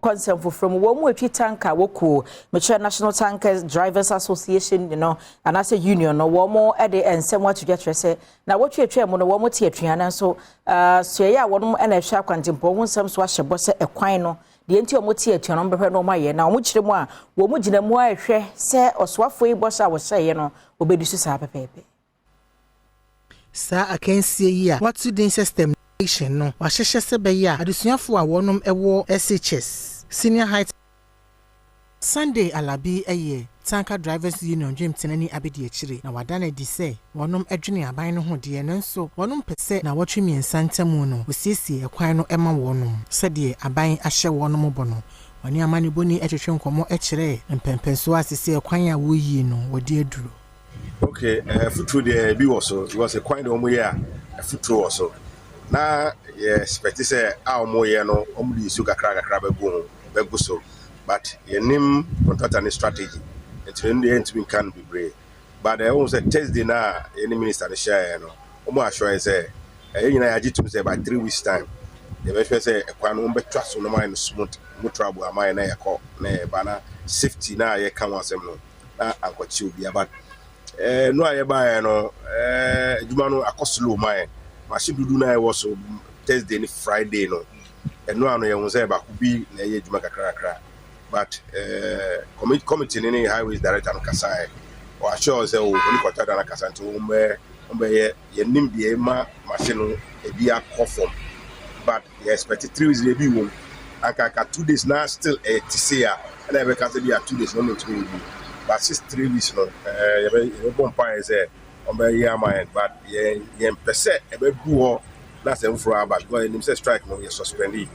Kɔ nsɛm foforɔ mu, wɔn mu atwi tanker wɔkuo mekyerɛ National Tankers Drivers Association no anaasɛ union no, wɔn mo de nsɛm ato dwa kyerɛ sɛ na wɔtwetwe mu no wɔn te atua no nso suaeɛ a wɔn na ɛhwɛ akwantempɔn ho nsɛm so ahyɛ bɔ sɛ ɛkwan no deɛ nti wɔn te atua no bɛhwɛ na wɔn ayɛ na wɔn kyerɛ mu a wɔn gyina mu a ɛhwɛ sɛ ɔsoafoɔ yi bɔ so a wɔhyɛeɛ no wɔbɛdi so saa pɛpɛɛpɛ. Saa akansie yi a wɔato din sɛ STEM Nation no, wahyehyɛ sɛ bɛyɛ a adesuafoɔ a wɔnom wɔ SHS, senior high. Sunday Alabi yɛ Tanker Drivers Union dwamtenani abedi akyire na wada no adi sɛ wɔnom dwene aban no ho deɛ, nanso wɔnom pɛ sɛ na wɔtwe 3 ntamu no wɔsiesie ɛkwan no ma wɔnom sɛdeɛ aban ahyɛ wɔnom bɔ no. Wɔne amanebɔni twetwe nkɔmmɔ kyerɛ mpɛmpɛnsoɔ a sisi ɛkwan a wɔyie no wɔde aduro. Okay, futuro deɛ ebi wɔ so because kwan deɛ wɔn yɛ a futuro wɔ so na yɛ expect sɛ a wɔn yɛ no wɔn de nsuo kakra kakra bɛgu ho bɛgu so, but yɛnim contractor ne strategy nti no deɛ yɛntumi nka no bebree, but ɛwɔ sɛ Thursday na yɛne minister no hyɛɛ no, wɔn assure yɛ sɛ ɛyɛ nyinaa yɛagye tum sɛ by 3 weeks time yɛbɛhwɛ sɛ ɛkwan no wɔn bɛtwa so na wɔn ayɛ no smooth motorable ama yɛ na yɛkɔ na yɛba na safety na yɛka ho asɛm no na ankɔkye obi aba. No a yɛbaeɛ no, adwuma no akɔ slow ma yɛn machine dudu na ɛwɔ so Thursday ne Friday no, ɛno ano yɛhu sɛ baako bi na ɛyɛ adwuma kakrakra, but committee ne ne highways director no kasaeɛ, ɔassure sɛ o ɔne contractor no kasa nti wɔn bɛ wɔn bɛyɛ. Yɛnim deɛ ɛma machine no ebi akɔ fam, but yɛ expect 3 weeks ebi wɔ mu anka aka 2 days na still ɛyɛ te se a ɛna yɛbɛka sɛ bi a 2 days na ɔmo ntumi yi, but six 3 weeks no yɛbɛ yɛbɛbɔ mpaeɛ sɛ ɔbɛyɛ ama yɛn, but yɛn yɛn pɛ sɛ ɛbɛdu hɔ na asɛm foforɔ aba because yɛnim sɛ strike no yɛ suspend.